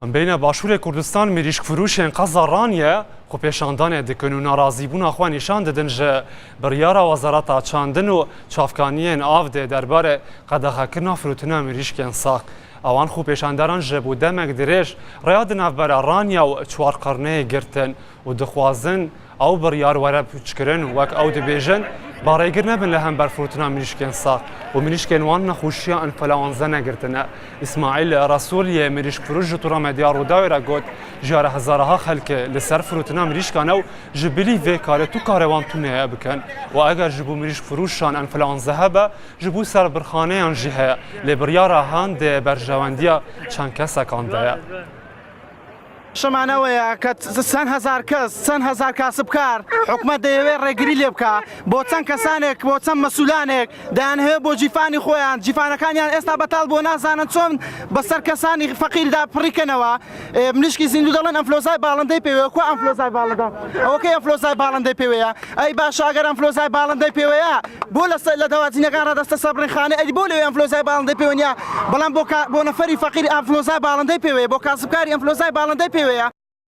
Em bêne Başûrê Kurdistan mirîşkfiroşên qeza Raniye xwepêşandanê dikin û nerazîbûna xwe nîşan didin ji biryara Wezareta Çandin û Çavkaniyên Avdê derbarê qedexekirina firotina mirîşkên sax. Ewan xwepêşanderan ji bo demek dirêj rêya di navbera Raniye û Çwarqirneyê girtin û dixwazin ew biryar were pûçkirin wek ew dibêjin ba rêgir nebin li hember firotina mirîşkên sax û mirîşkên wan nexweşiya înfluenza negirtine. Îsmaîl Resûliyê mirîşkfiroş ji Tora Medya Rûdawê re got, Jiyara hezareha xelkê li ser firotina mirîşkan e û ji bilî vê karê tu karê wan tune ye bikin û eger ji bo mirîşkfiroşan înfluenza hebe ji bo serbirxaneyan jî heye lê biryara han dê berjewendiya çend kesekan de ye. شەمان ئەوەیە کە چەند هەزار کەس، چەند هەزار کاسبکار حکومەت دەیەوێت ڕێگری لێ بکا بۆ چەند کەسانێک، بۆ چەند مەسولانێک دەیانهەوێت بۆ جیفانی خۆیان، جیفانەکانیان ئێستا بەتاڵ بووە نازانن چۆن بەسەر کەسانی فەقیردا پڕی کەنەوە. مریشکی زیندوو دەڵێن ئەنفلۆزای باڵندەی پێوەیە، کوا ئەنفلۆزای باڵندە؟ ئەوە کەی ئەنفلۆزای باڵندەی پێوەیە؟ ئەی باشە ئەگەر ئەنفلۆزای باڵندەی پێوەیە بۆ لە لە دەواجینەکان ڕادەستە سەربڕینخانەی ئەدی بۆ لەوێ ئەنفلۆزای باڵندەی پێوە نییە بەڵام بۆ بۆ نەفەری فەقیر ئەنفلۆزای باڵندەی پێوەیە بۆ کاسبکاری ئەنفلۆزای باڵندەی پێوەیە.